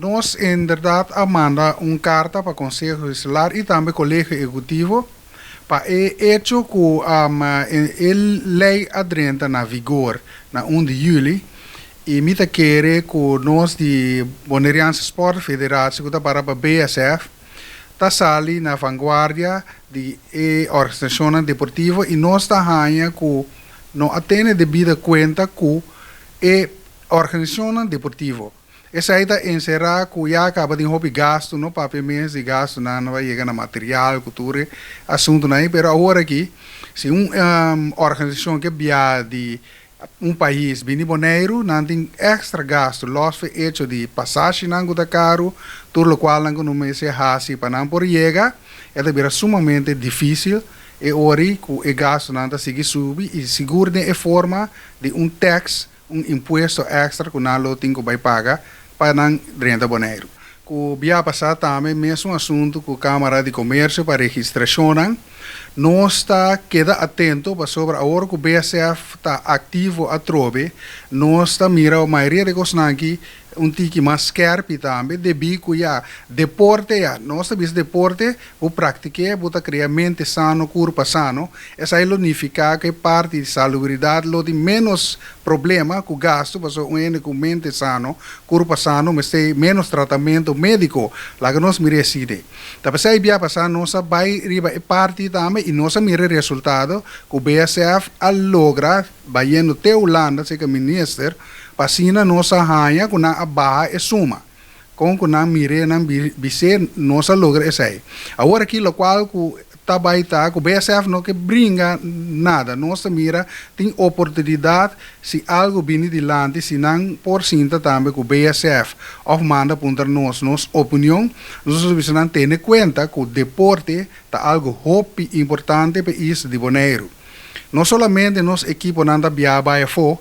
Nos inderdaad a manda un karta pa Konseho Insular i tambe Kolegio Ehekutivo pa e echo ku e lei a drenta na vigor na 1 di yüli i mi ta kere ku nos di Boneriaanse Sport Federatie, ku ta para pa BSF, ta sali na vanguardia di e organisashonnan deportivo i nos ta haña ku no a tene debido kuenta ku e organisashonnan deportivo. Esei ta enserá ku ya kaba tin hopi gastu, no papia mes di gastunan no a yega na material ku tur e asuntunan ei, pero awor aki si un organisashon ke bia di un pais bini Boneiru, nan tin èkstra gastu, lòs for e echo di pasashinan ku ta karu, tur lokualnan ku no mester hasi pa nan por yega, e ta bira sumamente difísil e ora ku e gastunan ta sigui subi i sigur den e forma di un tax, un impuesto èkstra ku nan lo tin ku bai paga pa nan drenta Boneiru. Ku bia pasá tambe mesun asuntu ku Kámara di Komersio pa registrashonnan. Nos ta keda atento pasobra awor ku BSF ta aktivo atrobe, nos ta mira mayoria di kosnan aki un tiki mas skèrpi tambe debí ku ya deporte ya nos ta bisa deporte bo praktik'é bo ta krea mente sano kurpa sano. Esei lo nifiká ku e parti di salubridat lo tin ménos problema ku gastu pasobra un hende ku mente sano kurpa sano mester ménos tratamentu médiko. Laga nos mira esei. Ta p'esei bia pasá nos a bai riba e parti tambe i nos a mira e resultado ku BSF a logra bayendo te Hulanda serka minister pa asina nos a haña ku nan a baha e suma. Kon ku nan mir'é nan bis'é nos a logra esei. Awor aki lokual ku ta bai ta ku BSF no ke bringa nada. Nos ta mira tin oportunidat si algu bini dilanti si nan por sinta tambe ku BSF òf manda puntra nos nos opinion. Nos ta bisa nan tene kuenta ku deporte ta algu hopi importante pa e isla di Boneiru. No solamente nos ekiponan ta biaha bai afó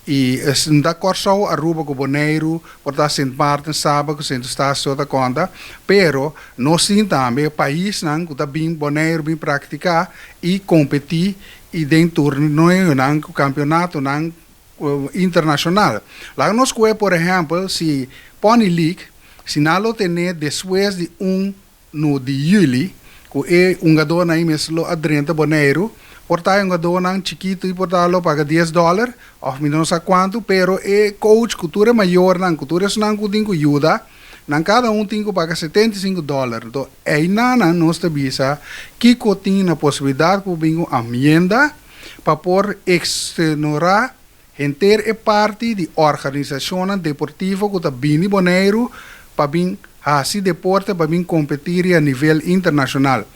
i esnan Kòrsou, Aruba ku Boneiru, por ta Sint Maarten, Saba ku Sint Eustatius ta konta, pero nos tin tambe paisnan ku ta bin Boneiru bin praktiká i kompetí i den torneonan ku kampionatonan internashonal. Laga nos kohe por ehèmpel si Pony League, si nan lo tene despues di un No di yüli, ku e hungadónan ei mes lo a drenta Boneiru. Por ta e hungadónan chikitu i por ta lo paga $10 òf mi no sa kuantu, pero e coach ku tur e mayornan ku tur esnan ku tin ku yuda nan kada un tin ku paga $75. Anto einanan nos ta bisa kiko tin na posibilidat ku bin ku amienda pa por ekstenorá henter e parti di organisashonnan deportivo ku ta bini Boneiru pa bin hasi deporte, pa bin kompetí a nivel internashonal.